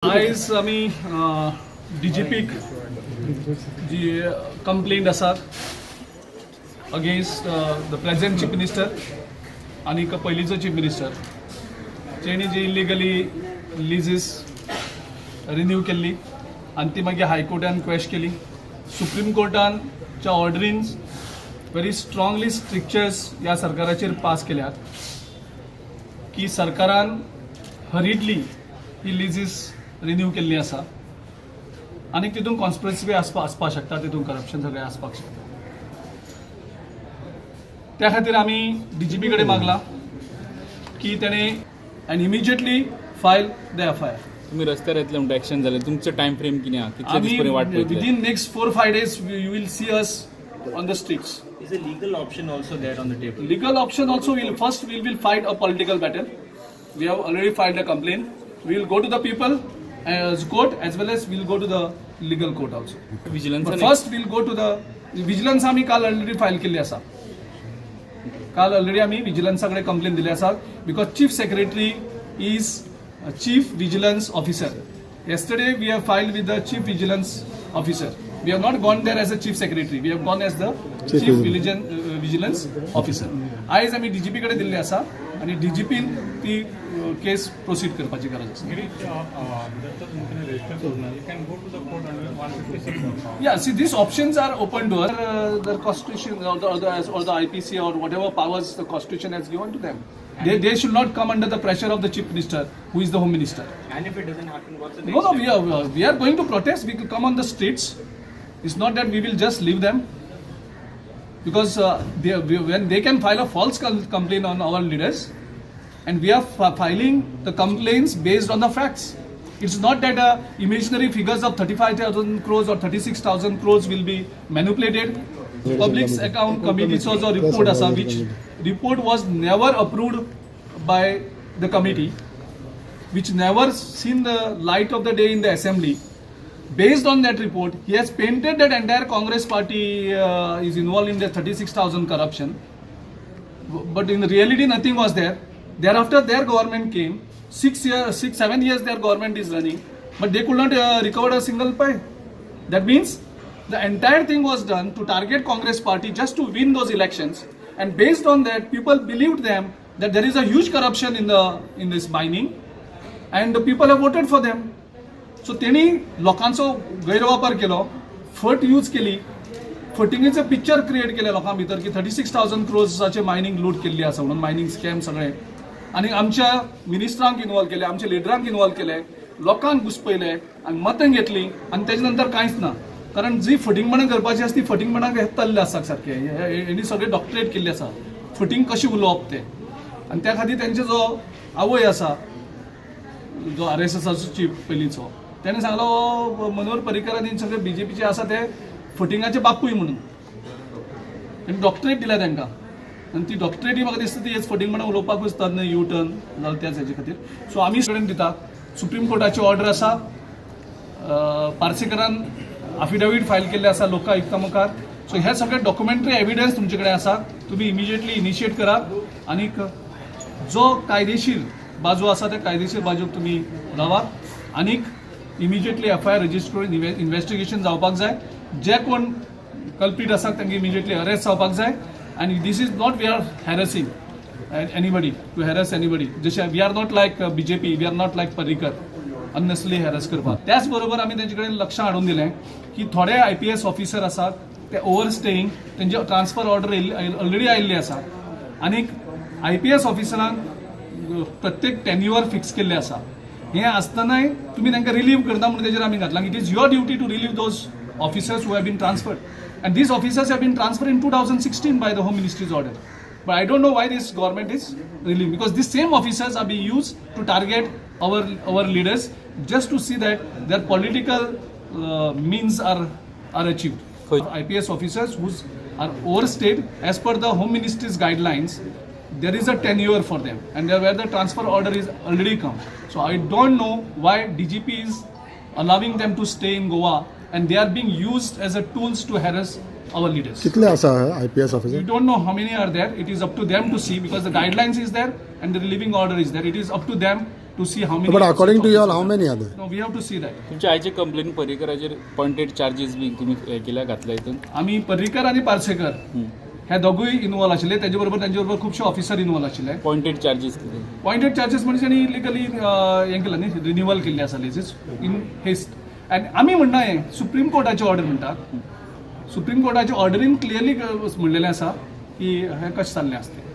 आयज आमी डीजीपीक जी कंप्लेंट आसा against the present chief minister आनी पयलींचो चीफ मिनिस्टर, तेणी जी इलिगली लिजीस रिन्यू केल्ली आनी ती मागीर हायकोर्टान क्वेश केली. सुप्रीम कोर्टानच्या ऑर्डरीन व्हेरी स्ट्रांगली स्ट्रिक्चर्स ह्या सरकाराचेर पास केल्यात की सरकारान हरिडली ही लिजीस रिन्यू केल्ली आसा आनी तितून कॉन्स्पिरसी आसपाक शकता, तितून करप्शन सगळें आसपाक शकता. त्या खातीर आमी डीजीपी कडेन मागलां की तेणें and immediately file the FIR. तुम्ही रस्त्यार येतले म्हणटा, एक्शन जालें, तुमचो टायम फ्रेम कितें आहा? कितले दीस पर्यंत वाट पळयतले? Within next 4-5 days you will see us on the streets. Is a legal option also there on the table? Legal option also, will first we will fight a political battle. We have already filed a complaint. We will go to the people as court as well as we will go to the legal court also. But विजिलन्सान first we'll go to the vigilance. आमी काल already file केल्ली आसा. काल already आमी विजिलन्सा कडेन complain दिली आसा because chief secretary is chief vigilance officer. Yesterday we have filed with the chief vigilance officer. We have not gone there as a chief secretary, we have gone as the chief vigilance officer. आयज आमी DGP कडेन दिल्ली आसा आनी DIGIPIN ती केस proceed करपाची गरज आसा. Girish, जर तुमच्याने रजिस्टर करू ना, you can go to the court under 156 also. Yeah, see, these options are open to us. The constitution or the IPC or whatever powers the constitution has given to them. They should not come under the pressure of the chief minister, who is the home minister. And if it doesn't happen, what's the next No, step? we are going to protest. We will come on the streets. It's not that we will just leave them. Because when they can file a false complaint on our leaders, and we are filing the complaints based on the facts. It's not that imaginary figures of 35,000 crores or 36,000 crores will be manipulated. Public Account Committeeचो जो report आसा, which report was never approved by the committee, which never seen the light of the day in the assembly. Based on that report, he has painted that entire Congress party is involved in the 36,000 corruption. But in reality, nothing was there. Thereafter, their government came. 6 years, 6, 7 years their government is running, but they could not recover a single pie. That means the entire thing was done to target Congress party just to win those elections. And based on that, people believed them that there is a huge corruption in this mining, and the people have voted for them. So तेणी लोकांचो गैरवापर केलो, फट use केली, फटिंगेचें picture create केलें लोकां भितर की 36,000 क्रोर्साचें मायनींग लूट केल्ली आसा म्हणून, मायनींग स्कॅम सगळें, आनी आमच्या मिनिस्टरांक इनवॉल्व केले, आमच्या लिडरांक इनवॉल्व केले, लोकांक घुसपयले आनी मतां घेतली आनी तेजे नंतर कांयच ना. कारण जी फटींगपणां करपाची आसा ती फटींगपणां हे तल्ले आसा सारके. हेणी सगळे डॉक्टरेट केल्ली आसा फटींग कशी उलोवप तें. आनी त्या खातीर तेंचे जो आवय आसा, जो आरएसएसाचो चीफ पयलींचो, तेणें सांगलो, "हो, मनोहर पर्रीकर आनी सगळे बीजेपीचे आसा ते फटिंगाचे बापूय" म्हणून. आनी डॉक्टरेट दिल्या तांकां आनी ती डॉक्टरेटी म्हाका दिसता ती हेच फटींगपणां उलोवपाकूच तज्ञ यू टर्न जाल्यार त्याच हेजे खातीर. सो आमी कडेन दिता, सुप्रीम कोर्टाची ऑर्डर आसा. पार्सेकरान अफिडेवीट फायल केल्ले आसा लोकायुक्ता मुखार. सो हे सगळे डॉक्युमेंटरी एविडन्स तुमचे कडेन आसा. तुमी इमिजिएटली इनिशिएट करात आनीक जो कायदेशीर बाजू आसा त्या कायदेशीर बाजूक तुमी रावात आनीक इमिजिएटली एफआयआर रजिस्टर करून इन्वेस्टिगेशन जावपाक जाय. जे कोण कल्पीट आसात तांकां इमिजिएटली अरेस्ट जावपाक जाय. आनी this is not we are harassing anybody, to harass anybody. जशें we are not like BJP, we are not like Parrikar, unnecessarily harass करपाक. त्याच बरोबर आमी तेंचे कडेन लक्ष हाडून दिलें की थोडे आयपीएस ऑफिसर आसात ते ओवर स्टेईंग, तेंचे ट्रान्सफर ऑर्डर ऑलरेडी आयिल्ली आसा आनीक आयपीएस ऑफिसरांक प्रत्येक टेन्युअर फिक्स केल्ले आसा. हें आसतनाय तुमी तांकां रिलीव करता म्हणून तेजेर आमी घातलां. It is your duty to relieve those officers who have been transferred, and these officers have been transferred in 2016 by the Home Ministry's order. But I don't know why this government is relieving, because these same officers are being used to target our leaders just to see that their political means are achieved. IPS officers who are overstayed, as per the Home Ministry's guidelines, there is a tenure for them and there where the transfer order is already come. So I don't know why DGP is allowing them to stay in Goa and they are being used as a tools to harass our leaders. कितले आसा IPS We officer? Don't know how many are there. It is up to them to see, because the guidelines is there and the relieving order is there. It is up to them to to see how many. But according to you all, how many are there? No, we have to see that. तुमच्या आयचे complain पर्रीकराचेर pointed charges बी तुमी हे केल्या, घातल्या हितून? आमी पर्रीकर आनी पार्सेकर हे दोगूय इनवॉल्व आशिल्ले. तेजे बरोबर, तेंचे बरोबर खुबशे ऑफिसर इनवॉल्व आशिल्ले. पॉयंटेड चार्जीस कितें? पॉयंटेड चार्जेस म्हणजे तांणी इलिगली हें केलां न्ही, रिन्युअल केल्ली आसा लिजीस इन हेस्ट. आनी आमी म्हणना, हें सुप्रीम कोर्टाची ऑर्डर म्हणटा. सुप्रीम कोर्टाच्या ऑर्डरीन क्लियरली म्हणलेलें आसा की हें कशें जाल्लें आसता.